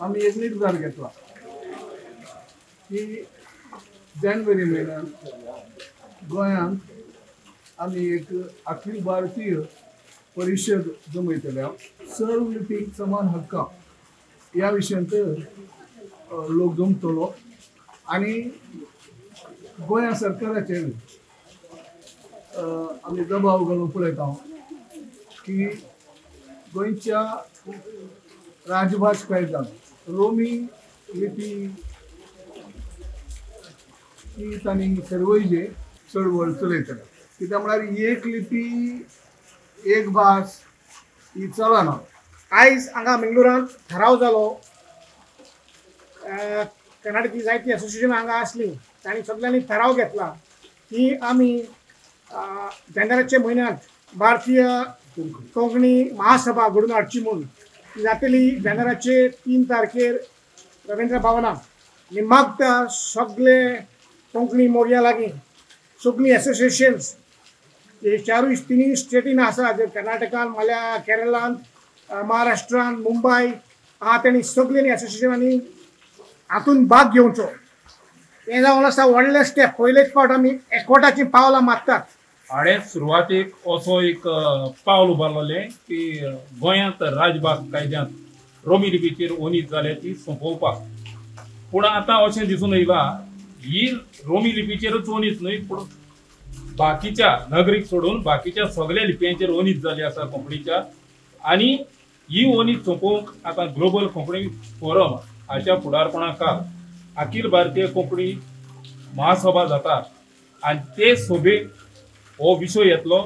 आमी एक निर्धार घेतला की जानेवारी म्हयन्यान गोंयांत आमी एक अखिल भारतीय परिशद जमयतले। सर्व लिपीक समान हक्का ह्या विशयांत लोक जमतलो आनी गोंया सरकाराचेर आमी दबाव घालून पळयता की गोंयच्या राजभास कायद्यान रोमी लिपी ही तांणी सर्वय चळवळ चलयतले। कित्याक म्हळ्यार एक लिपी एक भास ही चलना। आयज हांगा मंगळुरांत ठराव जालो, कर्नाटकी जायती असोसिएशन हांगा आसली, तांणी सगळ्यांनी ठराव घेतला की आमी जानेवारीच्या म्हयन्यांत भारतीय कोंकणी महासभा घडोवन हाडची म्हूण जातली। जानेवारीचे 3 तारखेर रवींद्र भवनाक आनी मागता सगळे कोंकणी मोगया लागीं सगळीं असोसिएशन्स चारूय तिनूय स्टेटीन आसा, जे कर्नाटकान, म्हळ्यार केरळांत, महाराष्ट्रान, मुंबय आहा, तेणी सगळ्यांनी असोसिएशनांनी हातून भाग घेवचो। हें जावन आसा व्हडलें स्टेप। पयलेच फावट आमी एकवटाचीं पावलां मारतात। हाणें सुरवातेक असो एक पावल उबारलें की गोंयांत राजभास कायद्यांत रोमी लिपीचेर ओनीत जाल्या ती सोंपोवपाक। पूण आतां अशें दिसून येयलां ही रोमी लिपीचेरूच ओनीत न्हय, पूण बाकीच्या नागरीक सोडून बाकीच्या सगळ्या लिपयांचेर ओनीत जाली आसा कोंकणीच्या। आनी ही ओनीत सोंपोवंक आतां ग्लोबल कोंकणी फोरम हाच्या फुडारपणा खाल अखिल भारतीय कोंकणी महासभा जाता आनी ते सभेक हो विशय येतलो।